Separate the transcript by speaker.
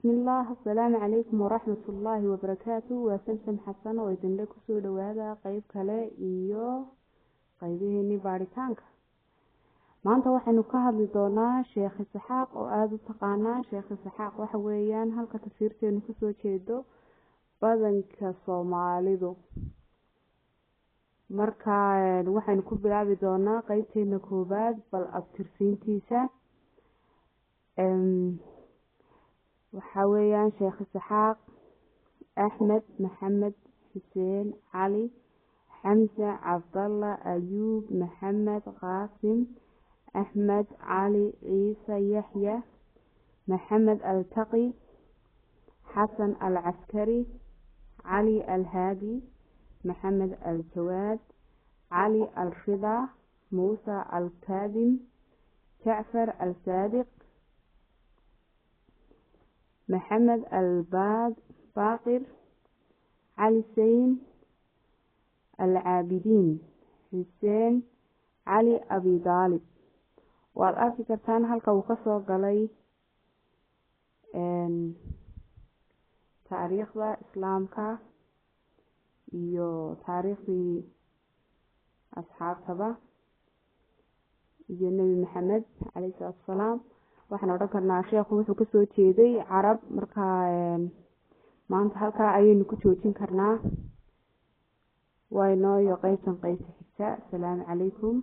Speaker 1: Bismillaah, asalaamu calaykum waraxmatullaahi wabarakaatu. Waa Samsam Xasan oo idinle kusoo dhawaada qeyb kale iyo qeybaheenii baaritaanka. Maanta waxaynu ka hadli doonaa Sheekh Isxaaq oo aada u taqaanaa. Sheekh Isxaaq waxa weeyaan halka tafsiirteenu kasoo jeedo badanka Soomaalidu. Marka waxaynu ku bilaabi doonaa qeybteena koowaad bal abtirsiintiisa. Waxaa weeyaan Sheekh Isxaaq Axmed Maxamed Xuseen Cali Xamse Cabdalla Ayuub Maxamed Qaasim Axmed Cali Ciise Yaxya Maxamed Altaqi Xasan Alcaskari Cali Alhaadi Maxamed Aljawaad Cali Alrida Muuse Alkaadim Jacfar Alsaadiq Maxamed Albaaqir Cali Sayn Alcaabidiin Xuseen Cali Abi Daalib. Waad arki kartaan halka uu kasoo galay taariikhda islaamka iyo taariikhdii asxaabtaba iyo Nebi Maxamed caleyhi salaatu wasalaam. Waxaan odhan karnaa sheekhu wuxuu kasoo jeeday Carab. Marka maanta halkaa ayaynu ku joojin karnaa. Waa inoo iyo qeybtan qeybta xigta. Asalaamu calaykum.